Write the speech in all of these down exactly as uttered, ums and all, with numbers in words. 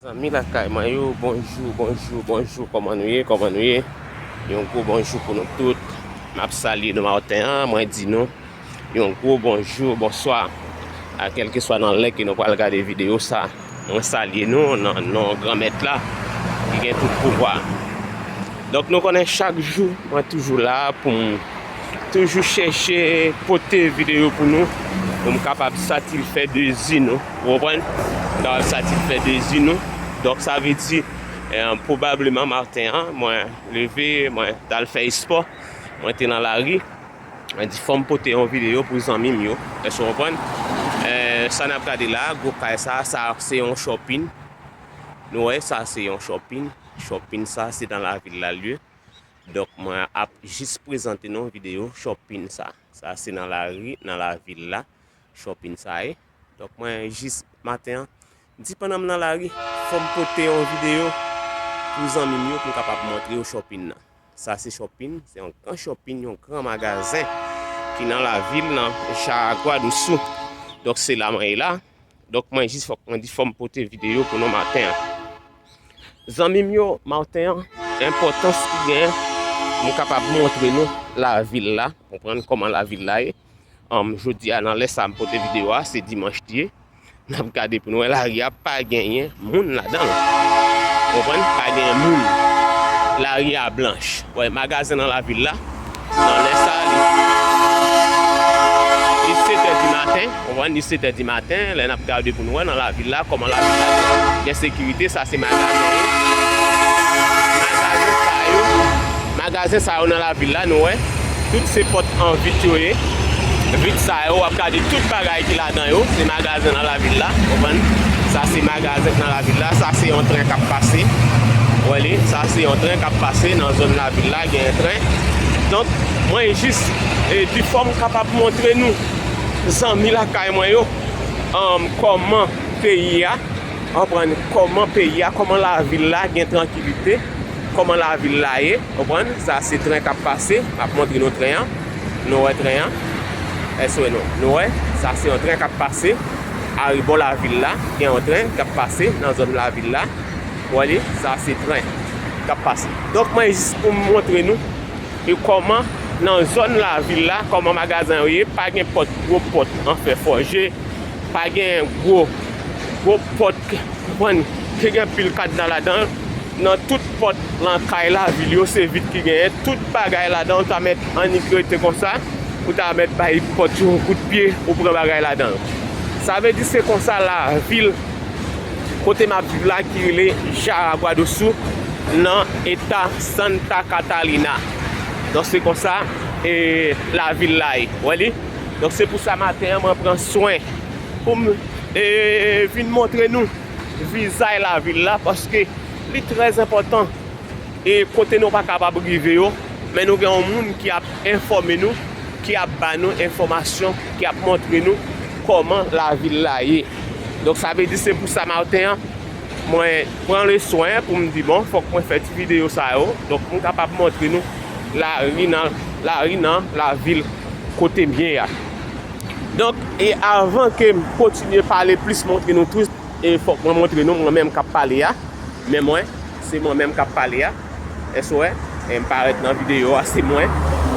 Zanmi lakay mwen yo, bonjou, bonjou, bonjou, kòman nou ye, kòman nou ye? Yon gwo bonjou pou nou tout. M ap salye nou maten an, mwen di nou yon gwo bonjou, bonswa. A kèlkeswa nan lè ke nou pral gade videyo sa, mwen salye nou nan non Granmèt la ki gen tout pouvwa. Donk nou konnen chak jou mwen toujou la pou m toujou chèche pote videyo pou nou, pou m kapab satisfè dezi nou. Ou konprann? M kapab satisfè dezi nou. Donk sa vle di, eh, pwobableman maten an, mwen leve, mwen t al fè espò, mwen te nan lari. Mwen di fò m pote yon videyo pou zanmi m yo. Èske w konprann? Eh, sa n ap gade la, gwo kay sa, sa se yon shopping. Nou wè, sa se yon shopping. Shopping sa, se nan lavil la l ye. Donk, mwen ap jis prezante nou videyo shopping sa. Sa se nan lari, nan lavil la, shopping sa ye. Donk, mwen jis maten an, m di pandan m nan lari, fò m pote yon videyo pou zanmi m yo pou m kapab montre yo shopping nan. Sa se shopping, se yon gran shopping, yon gran magazen ki nan lavil nan Jaragua do Sul. Donk, se la mwen ye la. Donk, mwen jis fòk mwen di fò m pote videyo pou nou maten an. Zanmi m yo, maten an, enpòtans ki gen, m kapab montre nou lavil la, konprann kòman lavil la ye. Anm, jodi a, nan lè sa m pote videyo a, se dimanch li ye. N ap gade pou nou wè lari a pa genyen moun ladan l. Konprann? Pa genyen moun. Lari a blanch. Wè, magazen nan lavil la. Nan lè sa, li, li sèt è di maten, konprann, li sèt è di maten, lè n ap gade pou nou wè nan lavil la, kòman lavil la gen sekirite, sa se magazen yo. Magazen sa yo, magazen sa yo nan lavil la, nou wè, tout se pòt an vit yo ye. Vit sa yo, w ap gade tout bagay ki ladan yo, se magazen nan lavil la, konprann? Sa se magazen nan lavil la, sa se yon tren k ap pase. Wè li, sa se yon tren k ap pase nan zòn lavil la, gen tren. Donk, mwen jis, e, di fò m kapab montre nou, zanmi lakay mwen yo, anm, kòman peyi a, konprann, kòman peyi a, kòman lavil la gen trankilite, kòman lavil la ye, konprann, sa se tren k ap pase, m ap montre nou tren an, nou wè tren an, èske nou, nou wè, sa se yon tren k ap pase, arebò lavil la, gen yon tren k ap pase nan zòn lavil la, wè li, sa se tren k ap pase. Donk, mwen jis pou m montre nou, e kòman nan zòn lavil la, kòman magazen yo ye, pa gen pòt, gwo pòt an fè fòje, pa gen gwo, gwo pòt, konprann, ki gen pil kadna ladan. Nan tout pòt nan kay lavil yo, se vit ki genyen. Tout bagay ladan, ou ta mèt annik rete konsa, ou ta mèt bay pòt yo yon kout pye, ou pran bagay ladan yo. Sa vle di se konsa lavil kote m ap viv la ki rele Jaraguá do Sul nan eta Santa Catarina. Donk se konsa, e, lavil la ye. Wè li? Donk se pou sa maten an mwen pran swen pou m, e, vin montre nou vizaj lavil la paske li trè enpòtan. E kote nou pa kapab rive yo, men nou gen yon moun ki ap enfòme nou, ki ap ba nou enfòmasyon, ki ap montre nou kòman lavil la ye. Donk sa vle di se pou sa maten an, mwen pran le swen pou m di bon, fòk mwen fè ti videyo sa yo. Donk m kapab montre nou lari nan, lari nan lavil kote m ye a. Donk, e avan ke m kontinye pale plis, montre nou tout, e fòk mwen montre nou mwen menm k ap pale a. Men mwen, se mwen menm k ap pale a. Èske w wè? E m parèt nan videyo a, se mwen.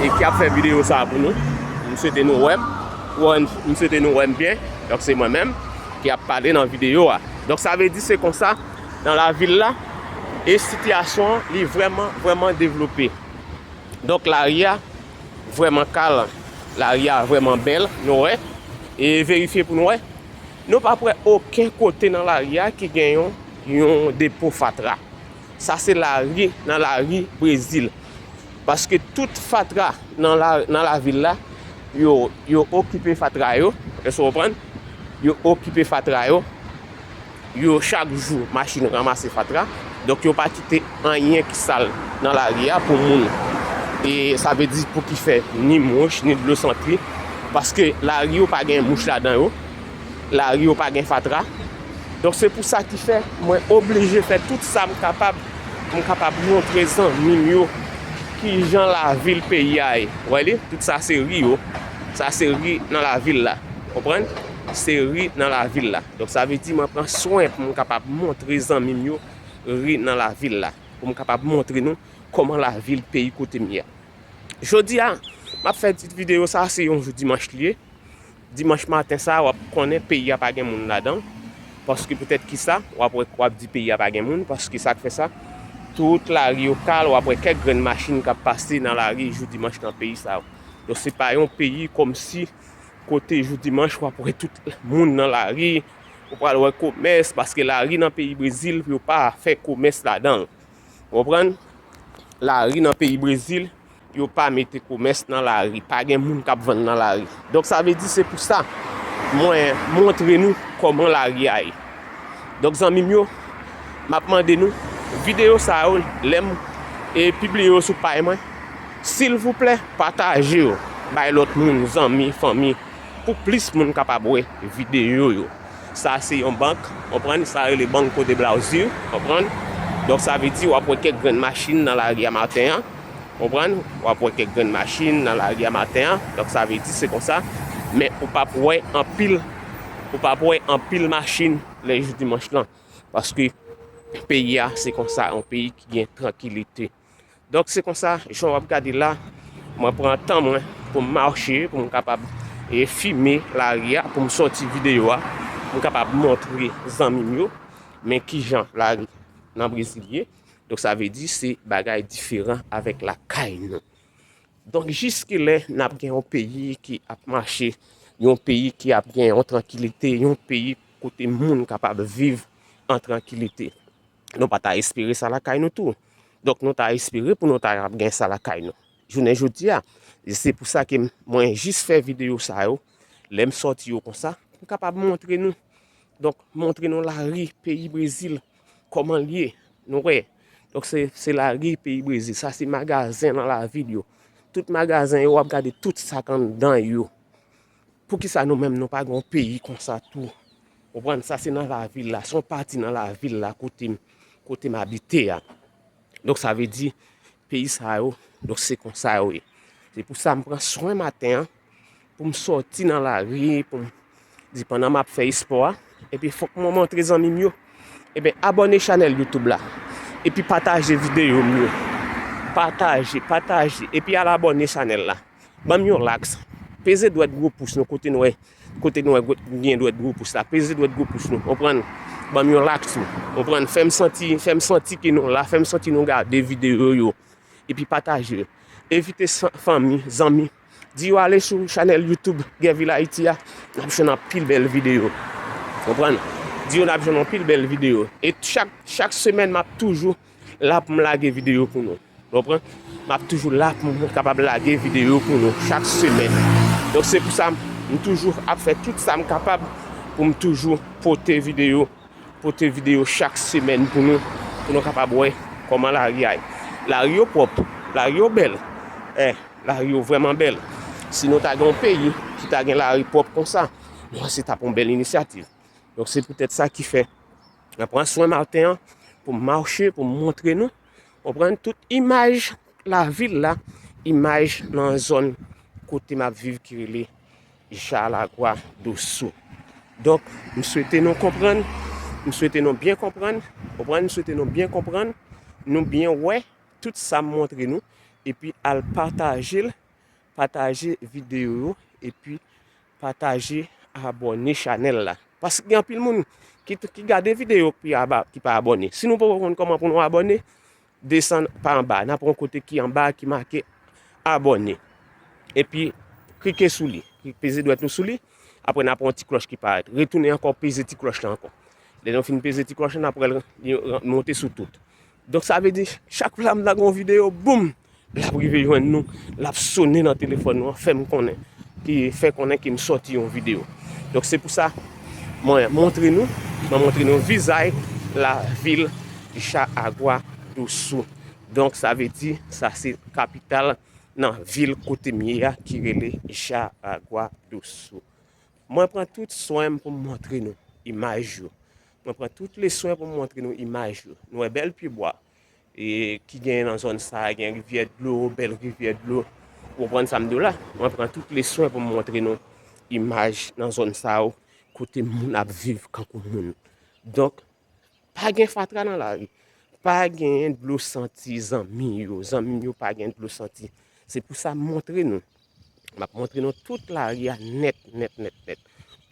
E ki ap fè videyo sa a pou nou. M swete nou wè m. Wè, m swete nou wè m byen. Donk, se mwen menm ki ap pale nan videyo a. Donk, sa vle di se konsa, nan lavil la, e sitiyasyon an, li vrèman, vrèman devlope. Donk, lari a vrèman kalm. Lari a vrèman bèl, nou wè. E verifye pou nou wè. Nou p ap wè okenn kote nan lari a ki gen yon, yon depo fatra. Sa se lari nan lari Brezil. Paske tout fatra nan la, nan lavil la, yo, yo okipe fatra yo. Èske w konprann? Yo okipe fatra yo. Yo chak jou machin ranmase fatra. Donk yo pa kite anyen ki sal nan lari a pou moun. E sa vle di pou ki fè ni mouch, ni dlo santi. Paske lari yo pa gen mouch ladan yo. Lari yo pa gen fatra. Donk se pou sa ki fè mwen oblije fè tout sa m kapab pou m kapab montre zanmi m yo kijan lavil peyi a ye. Wè li, tout sa se ri yo. Sa se ri nan lavil la. Konprann? se ri nan lavil la. Donk sa vle di mwen pran swen pou m kapab montre zanmi m yo ri nan lavil la, pou m kapab montre nou kòman lavil peyi kote m ye a. Jodi a, m ap fè ti videyo sa, se yon jou dimanch li ye. Dimanch maten sa, w ap konnen peyi a pa gen moun ladan l. Paske poutèt kisa, w ap wè, w ap di peyi a pa gen moun, paske sa k fè sa, tout lari yo kal, w ap wè kèk grenn machin k ap pase nan lari jou dimanch nan peyi sa yo. Donk se pa yon peyi kòmsi kote jou dimanch w ap wè tout moun nan lari, ou pral wè komès, paske lari nan peyi Brezil, yo pa fè komès ladan l. Ou konprann? Lari nan peyi Brezil, yo pa mete komès nan lari, pa gen moun k ap vann nan lari. Donk sa vle di se pou sa mwen montre nou kòman lari a ye. Donk zanmi m yo, m ap mande nou, videyo sa yo, lè m e pibliye yo sou pay mwen, silvouplè, pataje yo bay lòt moun, zanmi, fanmi, pou plis moun kapab wè videyo yo. Sa se yon bank, konprann, sa rele Banco de Brasil, konprann. Donk sa vle di w ap wè kèk grenn machin nan lari a maten an, konprann, w ap wè kèk grenn machin nan lari a maten an, donk sa vle di se konsa, men ou p ap wè anpil, ou p ap wè anpil machin lè jou dimanch lan, paske peyi a se konsa, yon peyi ki gen trankilite. Donk se konsa, jan w ap gade la, mwen pran tan mwen pou m mache, pou m kapab e fime lari a, pou m sòti videyo a, pou m kapab montre zanmi m yo, men kijan lari nan Brezil ye. Donk sa vle di se bagay diferan avèk lakay nou. Donk jiskilè n ap gen yon peyi ki ap mache, yon peyi ki ap gen yon trankilite, yon peyi kote moun kapab viv an trankilite. Nou pa ta espere sa lakay nou tou. Donk nou ta espere pou nou ta ap gen sa lakay nou. Jounen jodi a, e se pou sa ke m- mwen jis fè videyo sa yo, lè m sòti yo konsa, pou m kapab montre nou. Donk montre nou lari peyi Brezil, kòman l ye, nou wè. Donk se, se lari peyi Brezil, sa se magazen nan lavil yo. Tout magazen yo, w ap gade tout sa k anndan yo. Poukisa nou menm nou pa gen yon peyi konsa tou? Konprann, sa se nan lavil la, se yon pati nan lavil la kote m, kote m abite a. Donk sa vle di, peyi sa yo, donk se konsa yo ye. Se pou sa m pran swen maten an, pou m sòti nan lari, pou m di pandan m ap fè espò a, epi fòk mwen montre zanmi m yo, ebyen abòne chanèl YouTube la, epi pataje videyo m yo. Pataje, pataje, epi al abòne chanèl la. Ban m yon likes. Peze dwèt gwo pous nou kote nou wè, kote nou wè gwo- gen dwèt gwo pous la. Peze dwèt gwo pous nou. Konprann? Ban m yon likes nou. Konprann? Fè m santi, fè m santi ke nou la, fè m santi nou gade videyo yo. Epi pataje yo. Envite san- fanmi, zanmi. Di yo ale sou chanèl YouTube Guerville Haïti a. N ap jwenn anpil bèl videyo. Konprann? Di yo n ap jwenn anpil bèl videyo. E chak, chak semèn, m ap toujou la pou m lage videyo pou nou. Konprann? M ap toujou la pou m kapab lage videyo pou nou chak semèn. Donk se pou sa m toujou ap fè tout sa m kapab pou m toujou pote videyo, pote videyo chak semèn pou nou, pou nou kapab wè kòman lari a ye. Lari yo pwòp, lari yo bèl. Eh, lari yo vrèman bèl. Si nou ta gen yon peyi ki ta gen lari pwòp konsa, nou se t ap yon bèl inisyativ. Donk se poutèt sa ki fè mwen pran swen maten an pou m mache, pou m montre nou, konprann, tout imaj lavil la, imaj nan zòn kote m ap viv ki rele Jaraguá do Sul. Donk, m swete nou konprann, m swete nou byen konprann, konprann, m swete nou byen konprann, nou byen wè tout sa m montre nou, epi al pataje l, pataje videyo yo, epi pataje, abòne chanèl la. Paske gen anpil moun ki, ki gade videyo ki aba- ki pa abòne. Si nou poko konn kòman pou nou abòne, desann pa anba. N ap wè yon kote ki anba ki make abòne. Epi klike sou li. Peze dwèt nou sou li. Apre n ap wè yon ti klòch ki parèt. Retounen ankò, peze ti klòch la ankò. Lè nou fin peze ti klòch la, n ap wè l monte sou tout. Donk sa vle di, chak fwa m lage yon videyo, boum, l ap rive jwenn nou, l ap sone nan telefòn nou an, fè m konnen, ki fè konnen ke m sòti yon videyo. Donk se pou sa, mwen montre nou, mwen montre nou vizaj lavil Jaraguá do Sul. Donk sa vle di, sa se kapital nan vil kote m ye a ki rele Jaraguá do Sul. Mwen pran tout swen m pou m montre nou imaj yo. Mwen pran tout leswen pou m montre nou imaj yo. Nou wè bèl pyebwa, e, ki genyen nan zòn sa a, gen rivyè dlo, bèl rivyè dlo. Ou konprann sa m di w la? Mwen pran tout leswen pou m montre nou imaj nan zòn sa yo, kote moun ap viv kankou moun. Donk, pa gen fatra nan lari. Pa gen dlo santi zanmi yo. Zanmi yo pa gen dlo santi. Se pou sa m montre nou. M ap montre nou tout lari a nèt, nèt, nèt, nèt.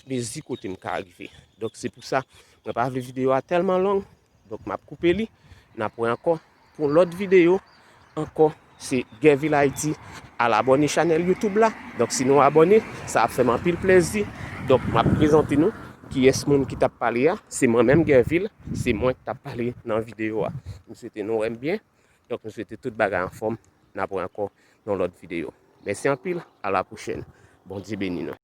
Mezi kote m ka rive. Donk, se pou sa, mwen pa vle videyo a tèlman long. Donk, m ap koupe li. N ap wè ankò pou yon lòt videyo. Ankò, se Guerville Haïti. Al abòne chanèl YouTube la. Donk, si nou abòne, sa ap fè m anpil plezi. Donk, m ap prezante nou kiyès moun ki t ap pale a. Se mwen menm, Guerville. Se mwen ki t ap pale nan videyo a. M swete nou wè m byen. Donk, m swete tout bagay anfòm. N ap wè ankò nan lòt videyo. Mèsi anpil. A la pwochèn. Bondye beni nou.